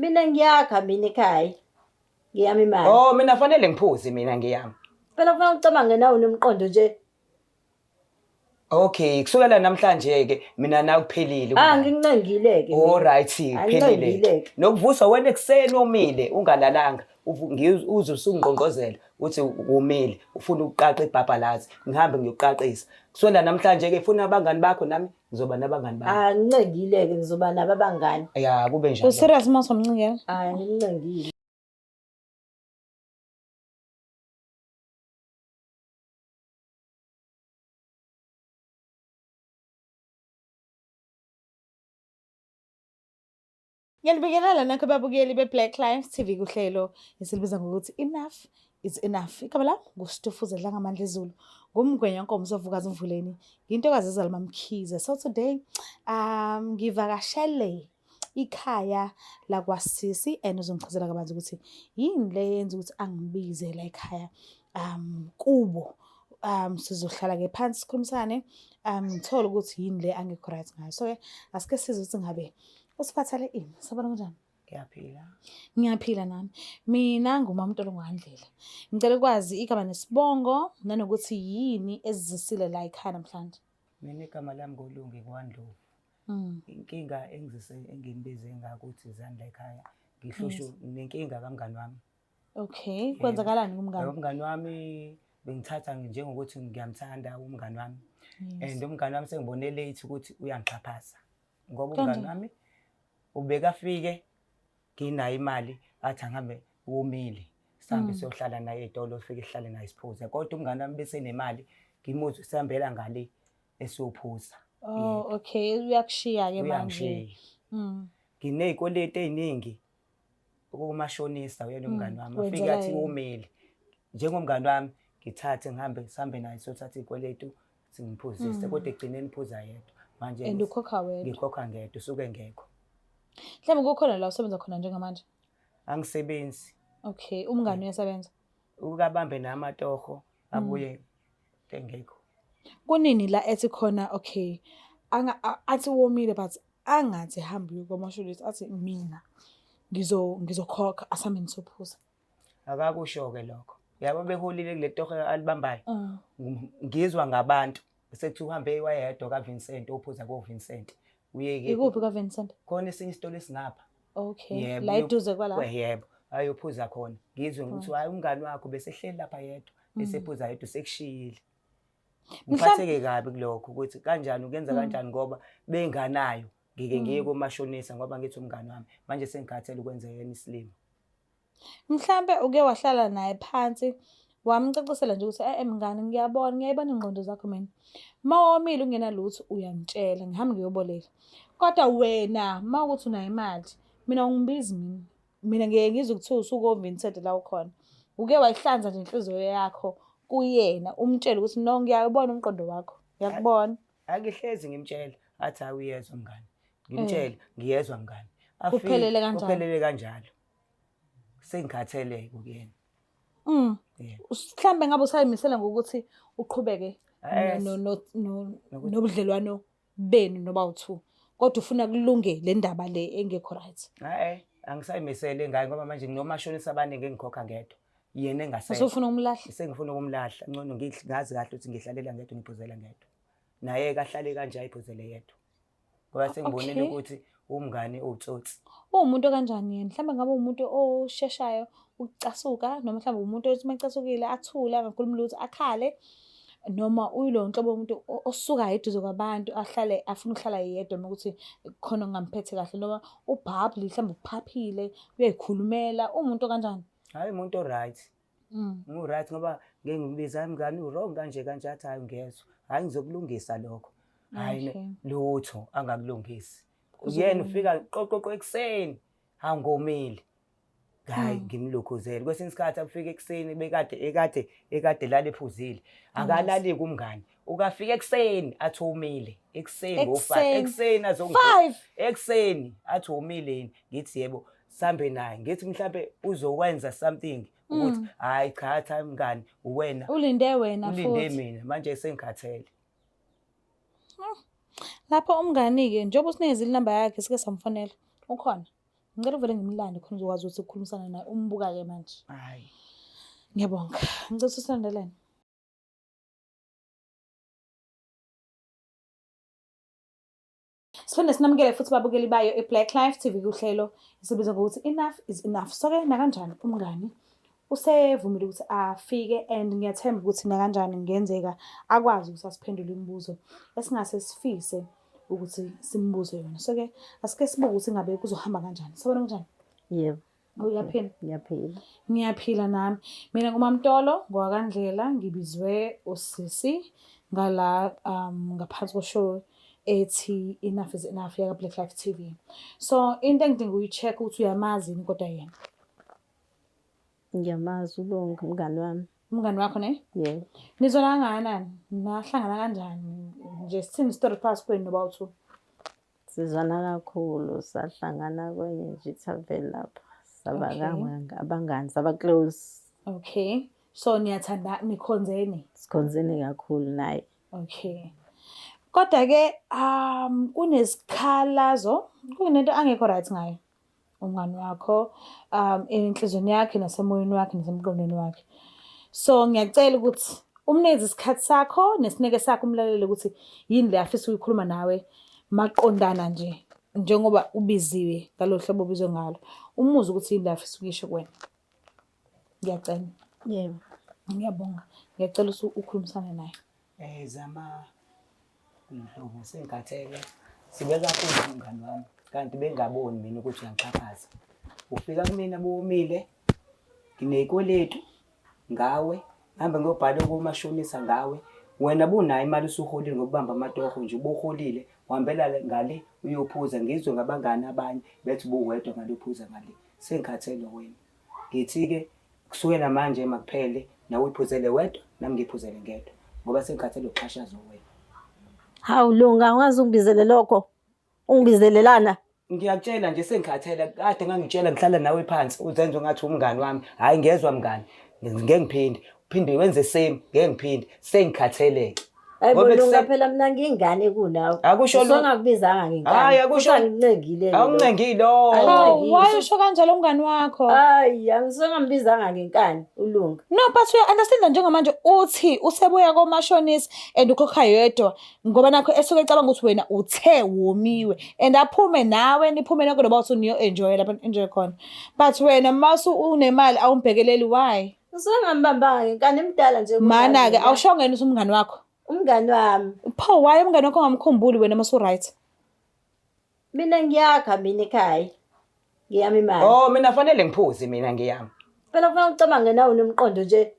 Mina ngiyakha mina ekhaya. Ngiyami imali. Oh mina fanele ngiphuze mina ngiyami. Phela kufanele ucabange nawe unomqondo nje. Okay, kusukela namhlanje ke mina nawe kuphelile. Ah ngincengile ke. All right, kuphelile. Nokuvuswa wena ekuseni omile ungalalanga, uze usungqongqozela uthi umile ufuna ukuqaqa ibhabhalazi, ngihambe ngiyoqaqisa. Kusukela namhlanje ke funa abangani bakho nami ngizoba nabangani bami. Ah ngincengile ke ngizoba nabo abangani. Ya kube njalo. U serious uma usomncingela? Ah ngimncengile. Ngiyanibingelela nakho babukeli be-Black Lives TV kuhlelo esilibiza ngokuthi Enough is Enough. Igama lami nguStufuza Dlangamandla Zulu, ngumgwenya nkomo sovukazi mvuleni, ngintokazi ezalwa Mamkhize. So today ngivakashele ikhaya lakwasisi and uzongichazela kabanzi ukuthi yini le yenza ukuthi angibize la ekhaya kubo. Sizohlala-ke phansi sikhulumisane ngithole ukuthi yini le angekho right ngayo. So-ke asike sizwe ukuthi ngabe usiphathele ini. Sabona kunjani? Ngiyaphila. Ngiyaphila nami. Mina nguMaMtolo ngwaNdlela. Ngicela ukwazi igama nesibongo nanokuthi yini ezizisile la ekhaya namhlanje. Mina igama lami nguLungi kwaNdlovu. Inkinga engizise enginibize ngakuthi zandla ekhaya ngihlushwe nenkinga kamngani wami. Okay, kwenzakalani kumngani? Umngani wami bengithatha njengokuthi ngiyamthanda umngani wami. And umngani wami sengibone late ukuthi uyangixhaphaza. Ngoba umngani wami ubekafike nginayo imali athi angihambe womile. Sihambe siyohlala naye ey'tolo sifike sihlale naye siphuze. Kodwa umngani wami bese nemali ngimuzwe sihambela ngale esiyophuza. Oh, okay, uyakushiya-ke manje. Uyangishiya. Nginey'kweletu ey'ningi kumashonisa uyena umngani wami. Afike Wenzela athi yena. womile. Njengomngani wami ngithathe ngihambe sihambe naye siyothatha iy'kweletu simphuzise kodwa ekugcineni phuza yedwa. Manje And ukhokha wedwa. ngikhokha ngedwa usuke engekho. Mhlawumbe kukhona la usebenza khona njengamanje. Angisebenzi. Okay, umngani uyasebenza. Ukabambe namatoho abuye engekho. Kunini la ethi khona okay athi womile but angathi hamba uye kwamashonisa athi mina ngizokhokha asambe nisophuza. Akakusho-ke lokho. Yabo beholile kule toho alibambayo. Ngizwa ngabantu sekuthiwa uhambe wayedwa kaVincent ophuza koVincent. Uye-ke Ikuphi kaVincent? khona esinye isitolo esingapha. Okay. Yebo, La eduze kwala. Yebo, ayophuza khona. Ngizwe ukuthi hayi umngani wakho besehleli lapha yedwa, besephuza yedwa sekushiyile. Ngiphatheke kabi kulokho ukuthi kanjani ukenza kanjani ngoba benganayo ngike ngiye komashonisa ngoba ngithi umngani wami manje sengikhathele ukwenza yena isilima. Mhlambe uke wahlala naye phansi wamcacisela nje ukuthi eh mngani ngiyabona ngiyayibona ingqondo zakho mina. Uma womile ungenalutho uyangitshela ngihambe ngiyoboleka. Kodwa wena uma ukuthi unayo imali mina ungibizi mina. Mina ngeke ngizwe kuthiwa usuko-Vincent la ukhona. Uke wayihlanza nje inhliziyo yakho kuyena umtshele ukuthi no ngiyawubona umqondo wakho. Ngiyakubona. Angihlezi ngimtshela athi hayi uyezwa mngani. Ngimtshele ngiyezwa mngani. Kuphelele kanjalo. Kuphelele kanjalo. Sengikhathele kuyena. Mhlambe ngabe usayimisela ngokuthi uqhubeke nobudlelwano benu noba u-two kodwa ufuna kulunge le ndaba le engekho right. Hayi, angisayimisele ngayo ngoba manje nginomashonisa abaningi engikhokha ngedwa. Yena engasekho. Usufuna ukumlahla? Sengifuna ukumlahla. Ngcono ngazi kahle ukuthi ngihlalela ngedwa ngiphuzela ngedwa. Naye kahlale kanje ayiphuzele yedwa. Ngoba sengibonile ukuthi umngane uwutsotsi. Uwumuntu kanjani yena? Mhlawumbe ngabe umuntu osheshayo ukucasuka noma mhlawumbe umuntu othi uma ecasukile athule angakhulumi lutho akhale noma uyilo nhlobo womuntu osukayo eduze kwabantu ahlale afuna ukuhlala yedwa noma ukuthi khona okungamphethe kahle noma ubhabhli mhlawumbe uphaphile uyayikhulumela uwumuntu okanjani? Hhayi umuntu o-right. Ngu-right ngoba ngeke ngimbize hayi mngani u-wrong kanje kanje athi hhayi ngiyezwa. Hhayi ngizokulungisa lokho. Hhayi lutho angakulungisi. Yena ufika qoqoqo ekuseni angomile. Hayi ngimlokhuzele. Kwesinye isikhathi afike ekuseni bekade ekade ekade lala ephuzile. Akalali kumngani. Ukafika ekuseni athi umile. Ekuseni ngo-5. Ekuseni azongi. Ekuseni athi umile yini. Ngithi yebo sambe naye. Ngithi mhlambe uzokwenza something ukuthi hayi cha cha mngani uwena. Ulinde wena futhi. Ulinde mina manje sengikhathele. Lapho umngani-ke njengoba usinikeze inamba yakhe sike samfonela ukhona. Ngicela uvele ngimlande khona uzokwazi ukuthi ukhulumisane naye umbuka-ke manje. Hayi. Ngiyabonga. Ngicela ukuthi usondelene. Siphinde sinamukele futhi babukeli bayo i-Black Life TV kuhlelo esibiza ngokuthi Enough is Enough. So-ke nakanjani umngani usevumile ukuthi afike and ngiyathemba ukuthi nakanjani kungenzeka akwazi ukuthi asiphendule imibuzo esingase sifise ukuthi simbuze yona. So-ke asike sibuke ukuthi ngabe kuzohamba kanjani. Sawubona kunjani? Yebo. Uyaphila? Ngiyaphila. Ngiyaphila nami. Mina nguMaMtolo ngowakaNdlela ngibizwe usisi ngala ngaphansi koshow ethi Enough is Enough yaka Black Life TV. So into engidinga uyi-check ukuthi uyamazi yini kodwa yena. Ngiyamazi uLungi umngani wami. Umngani wakho ne? Yebo. Nizwana kangakanani? Nahlangana kanjani? Nje sithini story phakathi kwenu noba u-two? Sizwana kakhulu sahlangana kwenye nje ithaveni lapha. Saba abangani, saba close. Okay. So niyathanda nikhonzene? Sikhonzene kakhulu naye. Okay. Kodwa ke kunesikhalazo, kunento angekho right ngayo. umngani wakho enhlizweni yakhe nasemoyeni wakhe nasemqondweni wakhe. So ngiyacela ukuthi umnikeze isikhathi sakho nesineke sakho umlalele ukuthi yini le afisa ukuyikhuluma nawe maqondana nje njengoba ubiziwe ngalo hlobo obizwe ngalo, umuzwe ukuthi yini le afisa ukuyisho kuwena. Ngiyacela. Yebo. Ngiyabonga. Ngiyacela ukuthi ukhulumisane naye. Zama Mhlobo sengikhathele. Sibe kakhulu umngani wami kanti bengaboni mina ukuthi uyangixhaphaza. Ufika kumina bowomile, nginezikweletu ngawe, ngihambe ngiyobhala komashonisa ngawe. Wena bunayo imali usuholile ngokubamba amatoho nje ubuholile uhambela ngale uyophuza ngizwe ngabangani abanye bethi ubuwedwa ngale uphuza ngale. Sengikhathele wena. Ngithi-ke kusukela manje makuphele nawe uyiphuzele wedwa nami ngiyiphuzele ngedwa ngoba sengikhathele ukuxhashazwa wena. Hawu Lunga, ungaze ungibizele lokho. Ungibizelelana. Ngiyakutshela nje sengikhathele kade ngangitshela ngihlala nawe phansi uzenze ungathi umngani wami. Hhayi ngezwa mngani ngeke ngiphinde uphinde wenze same ngeke ngiphinde sengikhatheleke. Hayi bo Lunga phela mina ngiyingane kunawe. Akusho lo. Ngakubizanga ngenkani. Hayi akusho. Angincengile. Awuncengile. Hawu, why usho kanjalo umngani wakho? Hayi angisengambizanga ngenkani uLunga. No but uya understand njengamanje uthi usebuya komashonisa and ukhokha yedwa ngoba nakho esuke ecabanga ukuthi wena uthe womiwe and aphume nawe niphume nonke noba uthi niyo enjoy lapha enjoy khona. But wena masu unemali awumbhekeleli why? Usengambambanga ngenkani emdala nje. Mana-ke awushongo yena ukuthi umngani wakho. Umngani wami. Pho why umngani wakho ungamkhumbuli wena uma right? Mina ngiyakha mina ekhaya. Ngiyami imali. Oh mina fanele ngiphuze mina ngiyami. Phela kufanele ucabange nawe unomqondo nje.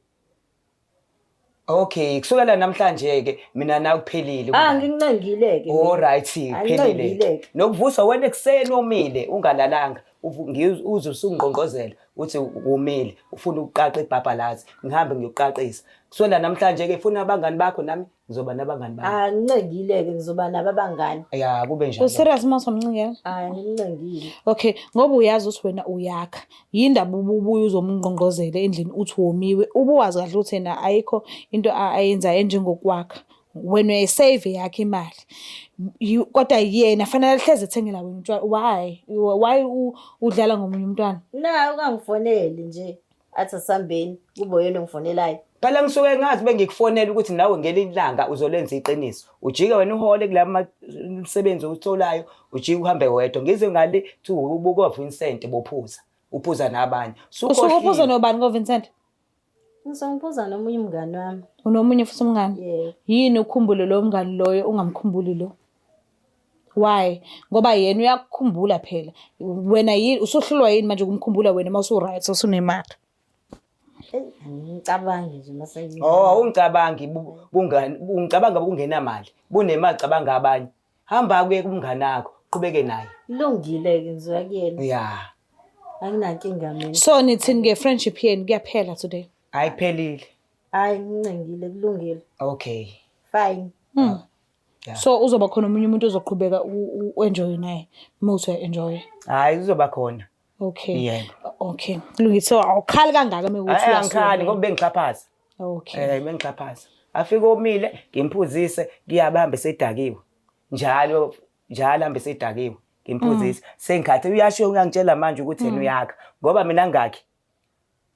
Okay, kusukela namhlanje ke mina nawe kuphelile. Ah ngincengile ke. All right, kuphelile. Nokuvuswa wena ekuseni omile ungalalanga. Uze usungqongqozela uthi umile ufuna ukuqaqa ibhabhalazi ngihambe ngiyoqaqisa. Kusukela namhlanje ke funa abangani bakho nami ngizoba nabangani bami. Ah ngincengile ke ngizoba nabo abangani. Ya kube njalo. U-serious uma usomncengela? Ah ngincengile. Okay, ngoba uyazi ukuthi wena uyakha. Yindaba ubuye uzomngqongqozela endlini uthi womiwe ubuwazi kahle ukuthi yena ayikho into ayenzayo enjengokwakha. Wena uyayisave yakho imali. Kodwa yena fanele ahleze ethengela wena utshwala. Why? Why udlala ngomunye umntwana? Na ungangifoneli nje. Athi asihambeni kube uyena ongifonelayo. Phela ngisuke ngazi bengikufonela ukuthi nawe ngelinye ilanga uzolenza iqiniso. Ujike wena uhole kula msebenzi owutholayo, ujike uhambe wedwa. Ngizwe ngale kuthiwa ubuka Vincent bophuza. Uphuza nabanye. Usuke uphuza nobani koVincent? Ngisuke ngiphuza nomunye umngani wami. Unomunye futhi umngani? Yebo. Yini ukhumbule lo mngani loyo ungamkhumbuli lo? Why? Ngoba yena uyakukhumbula phela. Wena yini usuhlulwa yini manje ukumkhumbula wena uma usu-right usunemali? Eyi, angicabangi nje mase Oh, awungicabangi bungani ungicabanga bungenamali. Bunemali cabanga abanye. Hamba kuye kumngani wakho, qhubeke naye. Kulungile ke ngizoya kuyena. Yeah. Anginankinga mina. So nithini ke friendship yenu kuyaphela today? Ayiphelile. Hayi ngincengile kulungile. Okay. Fine. Yeah. So uzoba khona omunye umuntu ozoqhubeka u-enjoy naye uma uthi uya-enjoy. Hayi uzoba khona. Okay. Yebo. Okay. Kulungile. So awukhali kangaka uma kuthi Hayi angikhali ngoba bengixhaphaza. Okay. Bengixhaphaza. Afike omile ngimphuzise kuyabamba sedakiwe. Njalo njalo hambe sedakiwe. Ngimphuzisa. Sengikhathi uyasho uyangitshela manje ukuthi yena uyakha ngoba mina ngakhi.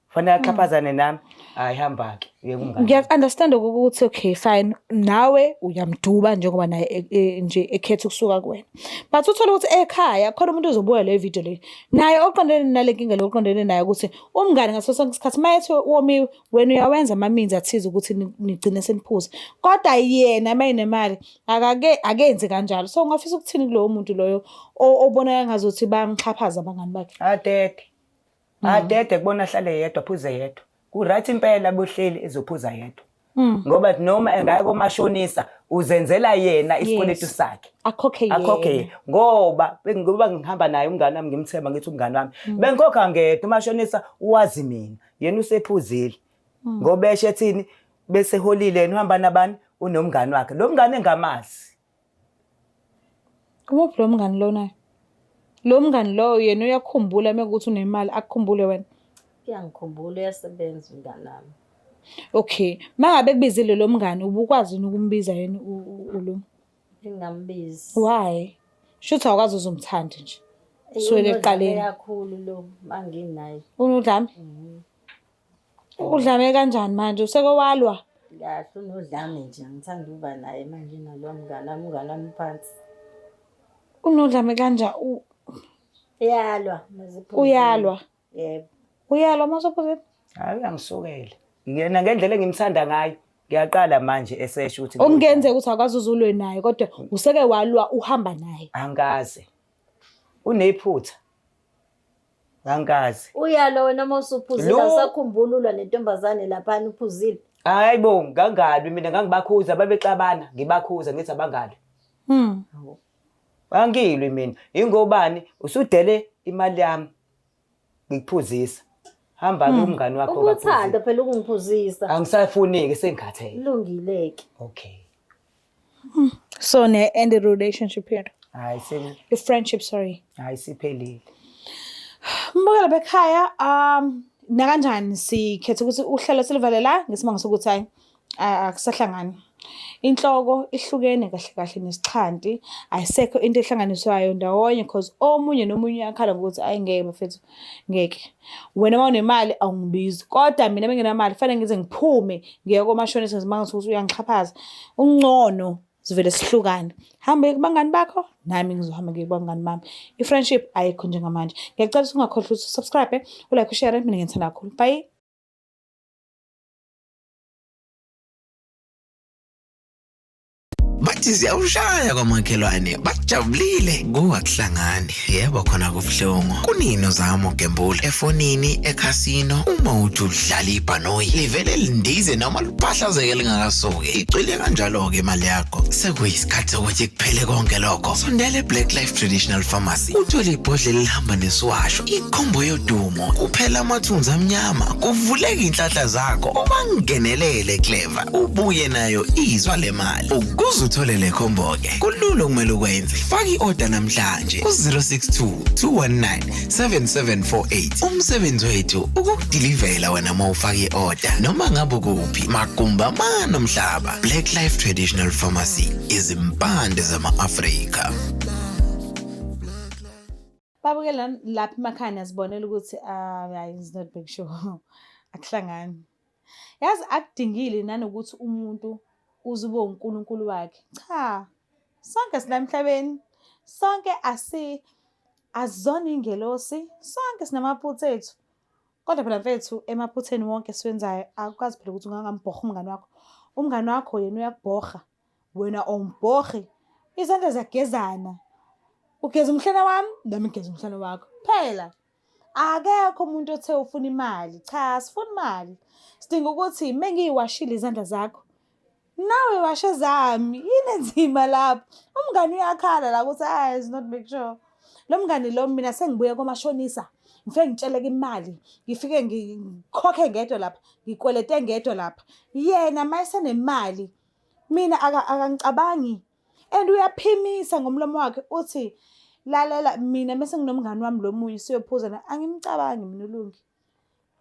Fanele axhaphazane nami. Hayi hamba ke uye kumngane. Ngiyaku-understand ukuthi okay fine nawe uyamduba njengoba naye nje ekhetha ukusuka kuwena. But uthole ukuthi ekhaya khona umuntu ozobuka le video le naye oqondene nale nkinga le oqondene naye ukuthi umngane ngaso sonke isikhathi uma ethi womiwe wena uyawenza ama-means athize ukuthi nigcine seniphuza. Kodwa yena uma enemali akake akenzi kanjalo. So ungafisa ukuthini kulowo muntu loyo obonakala ngazuthi bayamxhaphaza abangani bakhe? Adede. Adede kubona ahlale yedwa aphuze yedwa. Ku right impela bohleli ezophuza yedwa. Ngoba noma engaya komashonisa uzenzela yena isikweletu sakhe. Akhokhe yena. Akhokhe yena. Ngoba bengiba ngihamba naye umngane wami ngimthemba ngithi umngane wami. Bengikhokha ngedwa umashonisa uwazi mina. Yena usephuzile. Ngoba esho ethini bese holile yena uhamba nabani unomngane wakhe. Lo mngane engamazi. Umuphi lo mngani lo naye? Lo mngani lowo yena uyakukhumbula uma kuwukuthi unemali akukhumbule wena? Uyangikhumbula uyasebenza umnganami. Okay. Uma ngabe ekubizile lo mngani ubukwazi yini ukumbiza yena uLungi? Ngingambizi. Why? Shuthi awukwazi uze umthande nje. Eyi, Kusukela unodlame ekuqaleni. kakhulu lo manginaye. Unodlame? Udlame kanjani manje? Useke walwa? Kahle unodlame nje angithandi ukuba naye manje nalo mngani wami umngani wami phansi. Unodlame kanjani? Uyalwa maziphuzile. Uyalwa? Yebo. Uyalwa uma usuphuzile? Hayi uyangisukela. Yena ngendlela engimthanda ngayo ngiyaqala manje esesho ukuthi Okungenzeka ukuthi awukaze uze ulwe naye kodwa useke walwa uhamba naye. Angikaze. Unephutha. Angikaze. Uyalwa wena uma usuphuzile Lo- awusakhumbuli ulwa nentombazane laphana uphuzile. Hayi bo ngangalwi mina ngangibakhuza babexabana ngibakhuza ngithi abangalwi. Angilwi mina ingobani usudele imali yami ngikuphuzisa. Hamba ke umngani wakho Ubuthanda phela ukungiphuzisa. Angisafuni ke sengikhathele. Kulungile ke. Okay. So ne end the relationship here. Hayi sing The friendship sorry. hayi siphelile. Mbukela bekhaya nakanjani sikhethe ukuthi uhlelo silivale la ngesimanga sokuthi hayi akusahlangani. Inhloko ihlukene kahle kahle nesixhanti ayisekho into ehlanganiswayo ndawonye because omunye nomunye uyakhala ngokuthi ayi ngeke bafethu ngeke. Wena uma unemali awungibizi kodwa mina benginamali kufanele ngize ngiphume ngiye komashonisa ngizimanga ukuthi uyangixhaphaza. Ungcono sivele sihlukane. Hamba uye kubangani bakho nami ngizohamba ngiye kubangani bami. I-friendship ayikho njengamanje. Ngiyacela ukuthi ungakhohlwa ukuthi usubscribe, ulike, ushare mina ngiyithanda kakhulu. Bye. Bathi ziyawushaya kwamakhelwane bajabulile kuwakuhlangani yebo khona kubuhlungu kunini uzama ukugembula efonini ekhasino uma uthi udlala ibhanoyi livele lindize noma liphahlazeke lingakasuki icwile kanjalo-ke imali yakho sekuyisikhathi sokuthi kuphele konke lokho sondela e-Black Life Traditional Pharmacy uthole ibhodlela elihamba nesiwasho ikhombo yodumo kuphela amathunzi amnyama kuvuleka iy'nhlanhla zakho ubangenelele clever ubuye nayo izwa le mali ukuze uthole le khombo-ke kulula okumele ukwenze faka i-oda namhlanje ku-062 219 7748 umsebenzi wethu ukukudilivela wena uma ufaka i-oda noma ngabe ukuphi magumba amane omhlaba. Black Life Traditional Pharmacy izimpande zama-Afrika. Babukela lapha emakhaya niyazibonela ukuthi hayi it's not big show. Akuhlangani. Yazi akudingile nanokuthi umuntu uze ube uNkulunkulu wakhe. Cha. Sonke sila emhlabeni. Sonke asi azona ingelosi. Sonke sinamaphutha ethu. Kodwa phela mfethu emaphutheni wonke esiwenzayo akukwazi phela ukuthi ungangambhoha umngani wakho. Umngani wakho yena uyakubhoha. Wena awumbhohi. Izandla ziyagezana. Ugeza umhlane wami, nami ngigeza umhlane wakho. Phela akekho umuntu othe ufuna imali. Cha, asifuni imali. Sidinga ukuthi mengiyiwashile izandla zakho, nawe washe zami. Yini enzima lapho? Umngani uyakhala la ukuthi hayi it's not make sure. Lo mngani lo mina sengibuye komashonisa. Ngifike ngitsheleke imali, ngifike ngikhokhe ngedwa lapha, ngikwelete ngedwa lapha. Yena mayesenemali mina akangicabangi and uyaphimisa ngomlomo wakhe uthi lalela mina mese nginomngani wami lo munye siyophuza na angimcabangi mina uLungi.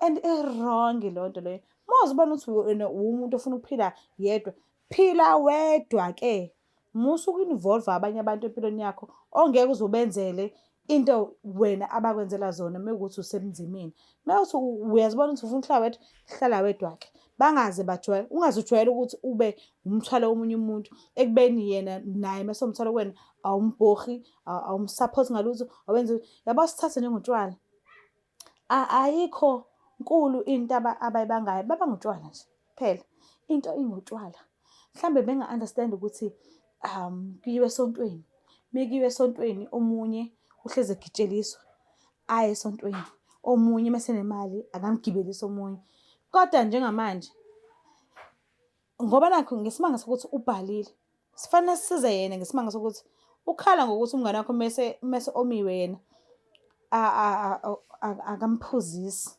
And i-wrong leyo nto leyo. Uma uzibona ukuthi wena uwumuntu ofuna ukuphila yedwa, phila wedwa ke. Musa uku-involve abanye abantu empilweni yakho ongeke uze ubenzele into wena abakwenzela zona mekuwukuthi usebunzimeni. Mewukuthi uyazibona ukuthi ufuna ukuhlala wedwa, hlala wedwa-ke. Bangaze bajwayele, ungaze ujwayele ukuthi ube umthwalo womunye umuntu ekubeni yena naye mese umthwalo kuwena awumbhohi, awumsaphothi ngalutho, awenzi yabo sithathe njengotshwala. Ayikho nkulu into abayibangayo, babanga utshwala nje kuphela. Into ingutshwala. Mhlawumbe benga-understand ukuthi kuyiwa esontweni, mekuyiwa esontweni omunye uhlezi egitsheliswa aye esontweni, omunye mesenemali akamgibelisi omunye. Kodwa njengamanje ngoba nakhu ngesimanga sokuthi ubhalile, sifanele sisize yena ngesimanga sokuthi ukhala ngokuthi umngane wakho mese mese omiwe yena akamphuzisi.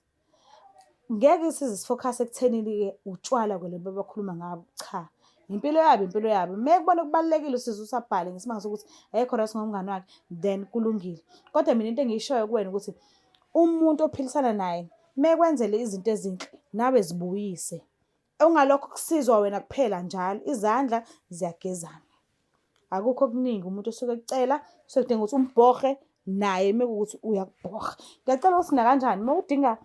Ngeke size sifokhase ekuthenini-ke utshwala-ke lobu abakhuluma ngabo, cha. Impilo yabo impilo yabo. Uma ekubona kubalulekile usize ukuthi abhale ngesimanga sokuthi akekho right ngomngani wakhe, then kulungile. Kodwa mina into engiyishoyo kuwena ukuthi umuntu ophilisana naye uma ekwenzele izinto ezinhle nawe zibuyise. Ungalokhu kusizwa wena kuphela njalo, izandla ziyagezana. Akukho okuningi umuntu osuke ekucela, usuke kudinga ukuthi umbhohe naye uma kuwukuthi uyakubhoha. Ngiyacela ukuthi nakanjani uma udinga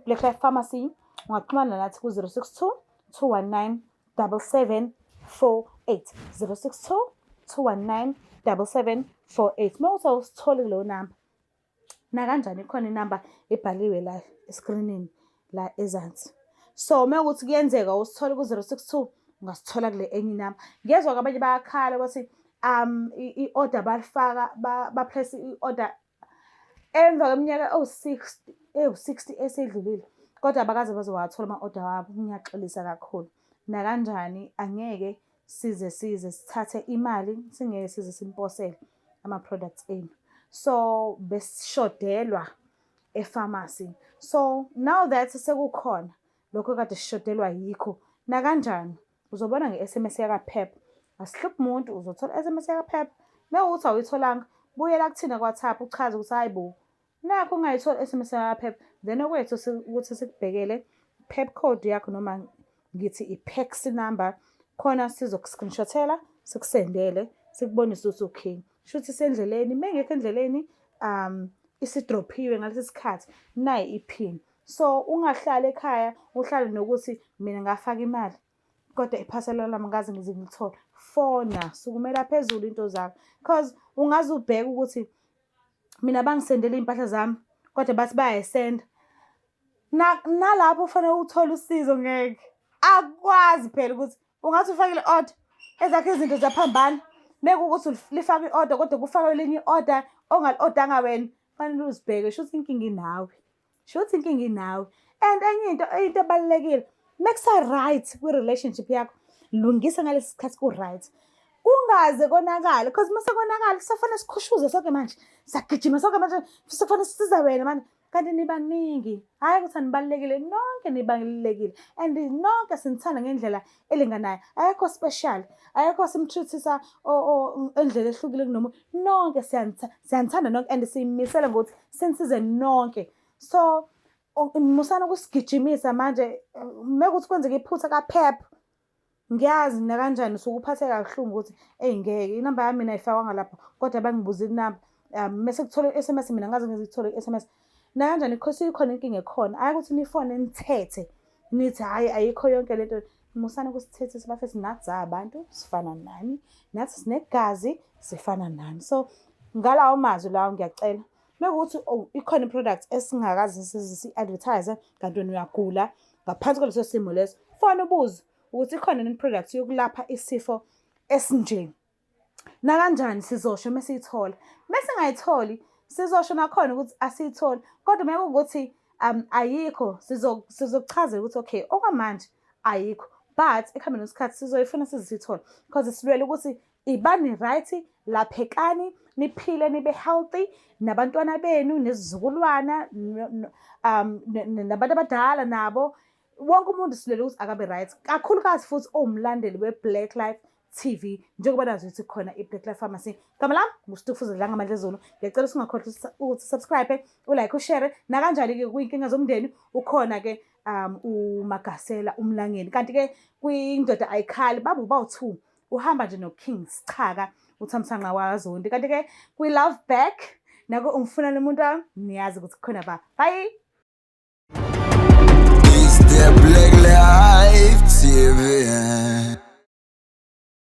Black Life Pharmacy ungaxhumana nathi ku-062 219 7748 062 219 7748. Uma uthi awusitholi kuleyo namba, nakanjani ikhona inamba ebhaliwe la eskrinini la ezansi. So uma kuwukuthi kuyenzeka usithole ku-062 ungasithola kule enye inamba. Ngiyezwa-ke abanye bayakhala bathi i-order balifaka ba-press i-order emva kweminyaka ewu-60 ewu-60 esedlulile kodwa abakaze bazowathola ama-order wabo. Ngiyaxolisa kakhulu. Nakanjani angeke size size sithathe imali singeke size siniposele ama-products enu. So besishodelwa e-pharmacy. So now that sekukhona lokho kade sishodelwa yikho, nakanjani uzobona nge-S_M_S yaka-Pep. Asihluphi muntu, uzothola i-S_M_S yaka-Pep. Mewukuthi awuyitholanga, buyela kuthina ku-WhatsApp uchaze ukuthi hhayi bo, nakhu ungayitholi i-S_M_S yaka-Pep. Then okwethu ukuthi sikubhekele PEP code yakho noma ngithi i-PAX number khona sizoku-screenshothela sikusendele sikubonise ukuthi okay shuthi isendleleni uma ingekho endleleni isidrophiwe ngalesi sikhathi nayi iphini. So ungahlali ekhaya uhlale nokuthi mina ngafaka imali kodwa iphasela lami ngaze ngize ngilithole. Fona, sukumela phezulu into zakho cause ungaze ubheke ukuthi mina bangisendele iy'mpahla zami kodwa bathi bayayisenda. Nalapho ufanele uthole usizo ngeke. Akukwazi phela ukuthi ungathi ufakile i-order ezakho izinto ziyaphambana. Mekuwukuthi lifake i-order kodwa kufakwe elinye i-order ongali-odanga wena, fanele uzibheke shuthi inkinga inawe. Shuthi inkinga inawe. And enye into into ebalulekile, mekusa-right kwi-relationship yakho, lungisa ngalesi sikhathi ku-right. Kungaze konakale because mase konakala kusafanele sikhushuze sonke manje, siyagijima sonke manje, sekufanele sisize wena manje. Kanti nibaningi, hhayi ukuthi anibalulekile, nonke nibalulekile and nonke sinithanda ngendlela elinganayo. Akekho special, akekho simtreat-isa indlela ehlukile kunomunye. Nonke siyanithanda nonke and siyimisele ngokuthi sinisize nonke. So musani ukusigijimisa manje mekuthi kwenzeka iphutha ka-Pep, ngiyazi nakanjani usuke uphatheka kabuhlungu ukuthi eyi ngeke inamba yami mina ayifakwanga lapha kodwa bangibuzile inamba. Mese kutholwe i-S_M_S mina ngaze ngizithole i-S_M_S. Nakanjani ikhona inkinga ekhona, hhayi ukuthi nifone nithethe nithi hhayi ayikho yonke lento. Musani ukusithethisa bafethu, nathi abantu sifana nani, nathi sinegazi sifana nani. So ngalawo mazwi lawo ngiyacela mekuwukuthi oh ikhona i-product esingakaze size si-advertise kanti wena uyagula ngaphansi kwaleso simo leso, fona ubuze ukuthi ikhona yini i-product yokulapha isifo esinje. Nakanjani sizosho uma siyithola. Uma singayitholi sizosho nakhona ukuthi asiyitholi kodwa uma kuwukuthi ayikho sizokuchazela ukuthi okay okwamanje ayikho but ekuhambeni kwesikhathi sizoyifuna size siyithole because silwela ukuthi ibani right, laphekani, niphile nibe healthy nabantwana benu nezizukulwana nabantu abadala nabo. Wonke umuntu silwela ukuthi akabe right, kakhulukazi futhi owumlandeli we-Black Life TV njengoba nazi ukuthi khona i-Black Life Pharmacy. Igama lami nguStufuza Dlangamandla Zulu. Ngiyacela ukuthi ungakhohlwa ukuthi subscribe, ulike, ushare nakanjani-ke kuyinkinga zomndeni ukhona-ke uMagasela uMlangeni. Kanti-ke kwindoda ayikhali babu bawu-two. Uhamba nje no-King Schaka uThamsanqa waZondi. Kanti-ke kwi-Love Back nako ungifuna lo muntu wami, niyazi ukuthi kukhona ba. Bye!